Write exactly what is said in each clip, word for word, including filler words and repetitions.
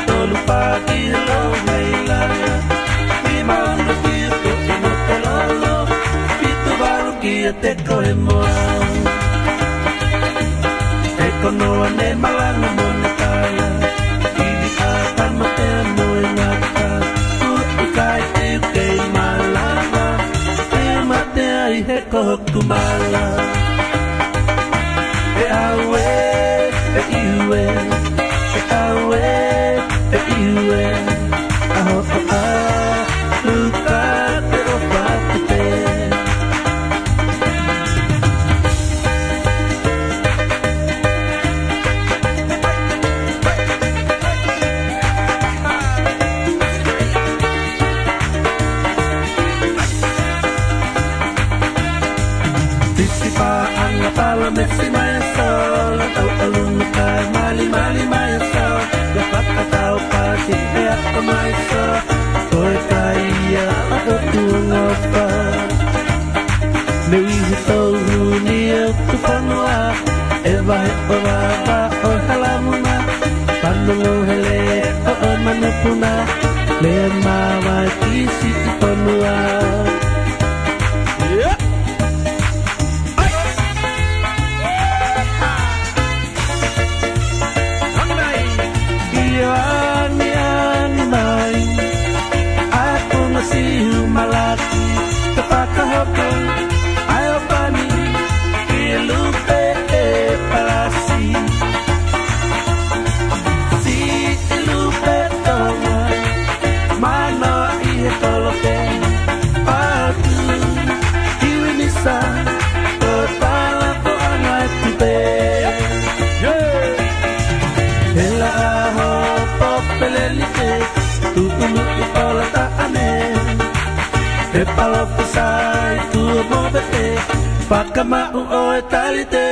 Tolu pā ki he louheila, nima ono ki he koʻi mokololo, fitu valu ki he teko he moa. He ko Noa ne malanga mo ne tala, ivi ʻa Tamatea mo e ngata, ʻuʻukai tiu kei malava, te mate ai he ko hoku mala. ʻE ʻauē, ʻe ʻiuē, ʻe ʻauē, ʻe ʻiuē, ʻa hoʻo ʻalu ka te u ʻofa atu pē. Sisi paʻanga palōmesi mai ʻa Solo, tau ʻalu mai kae malimali mai ʻa Solo, ka fakatau pasi he ako mai Solo, ko e kai ia ʻa ʻoku ngofa. Mei he tau huni ʻo Tufanua, ʻe vahe ʻo vava ʻo Halamuna, panongo hele ʻo ʻo Manupuna, lea mavae ki Siʻi Fonua. Yeah. Ai. Angai. ʻIo angiangi mai, ʻa e punga siu malaki, te fakahoko ʻa e ʻōpani ʻi Lupe ʻe Palasi. Siʻi Lupe Tonga, manoa ʻi he kolope, patu, kiwinisa, ko e pala ko anga e tupe. Yeah. He laʻā ho popelelike, tuʻunuʻu ʻi Polataʻane. He palōfisai tuʻu movete, fakamaʻu ʻo e talite.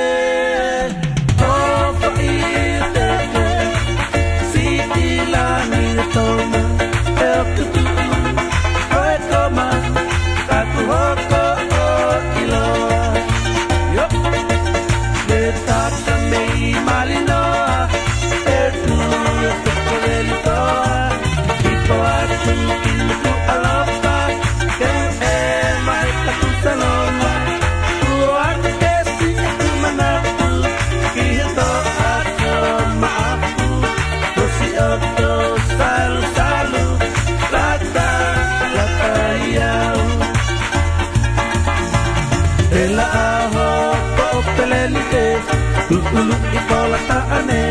Ko Faʻiteke, Siʻi Langi ʻo Tonga, ʻe ʻoku tuʻu ko e koma, ka kuo hoko ʻo ʻiloa. Yep. Ke taka mei Malinoa, ʻe tuʻu ʻo toko lelitoa, ʻi Poatu ki Nukuʻalofa, ke ʻe mai ka kusalonga, kuo ake ke siʻi manatu, ki he toʻa ko Maʻapu, ko Siʻoto, Salusalu, Lata, Lata Iau. He laʻā ho popelelike, tuʻunuʻu ʻi Polataʻane.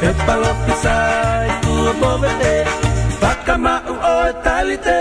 He palōfisai tuʻu movete, fakamaʻu ʻo e talite.